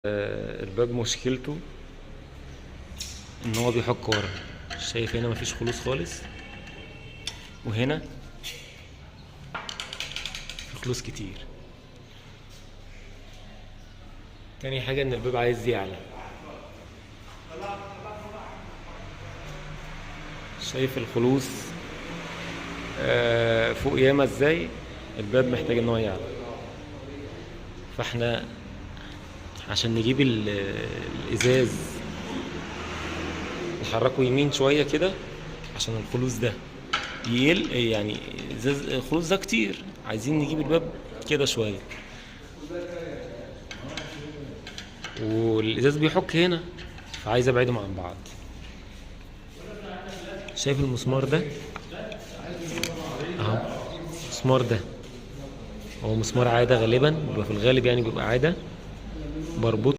الباب مشكلته ان هو بيحك ورا. شايف هنا مفيش خلوص خالص، وهنا في خلوص كتير. تاني حاجة ان الباب عايز يعلى. شايف الخلوص فوق ياما ازاي؟ الباب محتاج ان هو يعلى. فاحنا عشان نجيب الازاز نحركه يمين شوية كده عشان الخلوص ده يقل، يعني ازاز الخلوص ده كتير، عايزين نجيب الباب كده شوية، والازاز بيحك هنا فعايز ابعدهم عن بعض. شايف المسمار ده اهو، المسمار ده هو مسمار عادة غالبا، بيبقى في الغالب يعني بيبقى عادة، بربطه